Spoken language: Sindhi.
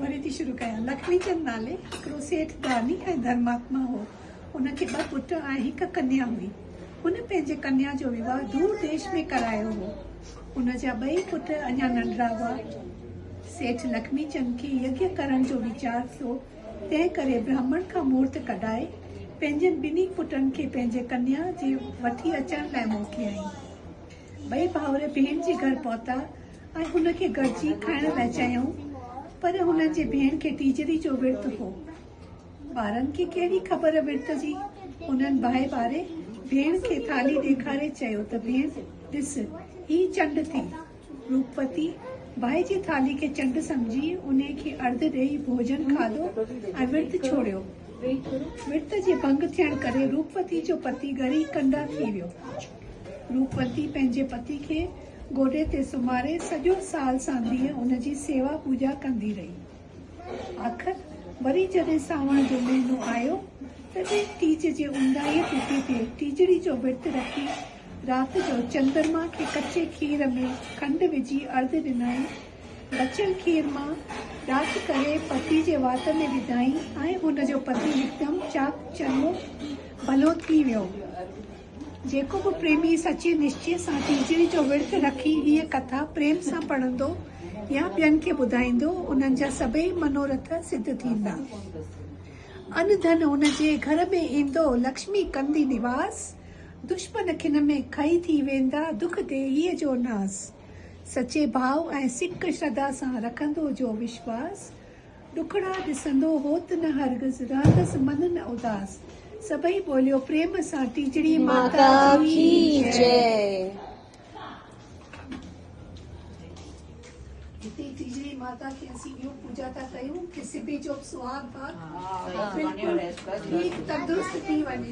وري ٿي شروع ڪيان. لکميچند نالي هڪڙو سيٺ داني ۽ ڌرماتما هو. هن کي ٻه پٽ ۽ هڪ ڪنيا هئي. هن پنهنجي ڪنيا جو وواهه دور ديش ۾ ڪرايو هو. هن جا ٻئي پٽ اڃا ننڍڙا هئا. سيٺ لکميچند کي يگيه ڪرڻ جو ويچار ٿيو، تنهن ڪري براهمڻ کان مهورت ڪڍائي، پنهنجن ٻنهي پٽن کي پنهنجي ڪنيا جي وٺي اچڻ لاء موڪليائين. ٻئي ڀائر ڀيڻ جي گهر پهتا ۽ هن کي گڏجي کائڻ لاء چيائون، پر هنن جي ڀيڻ کي ٽيجڙي جو ورت هو. ٻارن کي ڪهڙي خبر ورت جي؟ هنن باهه ٻاري ڀيڻ کي ٿالهي ڏيکاري چيو ته ڀيڻ ڏس، هي چنڊ ٿي. روپوتي باهه جي ٿالهي کي چنڊ سمجهي انهي کي ارڌ ڏيئي ڀوڄن کاڌو ۽ ورت ڇوڙيو. ورت جي ڀنگ ٿيڻ ڪري روپوتي جو پتي ڳري ڪنڊا ٿي ويو. روپوتي پنهنجي پتي کي گوڏي تي سمهاري سڄو سال سانڌيء ان جي سيوا پوڄا ڪندي رهي. آخر وري جڏهن سانوڻ جو مهينو آيو، تڏهن ٽيج جي اونداهيء تٿي تي ٽيجڙي جو ورت رکي رات جو چندرما کي ڪچي کير ۾ کنڊ وجهي ارڌ ڏنائين. بچيل کير مان ڏاٺ ڪري پتي جي وات ۾ وڌائين ۽ هن جو پتي هڪدم چاق چڱو ڀلو ٿي ويو. جيڪو به پريمي سچي نشچي سان ٽيجڙي جو ورت رکي هيء ڪٿا پريم سان پڙهندو يا ٻين کي ٻڌائيندو، انهن جا سڀئي منورٿ سڌ ٿيندا. ان ڌن ان جي گهر ۾ ايندو، لڪشمي ڪندي نواس، دشمن کن ۾ کهي ٿي ويندا، دک ديهيء جو ناس. سچي ڀاء ۽ سڪ شرڌا سان رکندو جو وشواس، ڏکڙا ڏسندو هوت نه هرگز، رهندس من نه اداس. سڀئي ٻوليو پريم سان ٽيجڙي ماتا ڪي جئي. هتي ٽيجڙي ماتا کي اسين اهو پوڄا ٿا ڪيون ڪي سبي جو به سهاڳ ڀاڳ بلڪل ٺيڪ تندرست ٿي وڃي.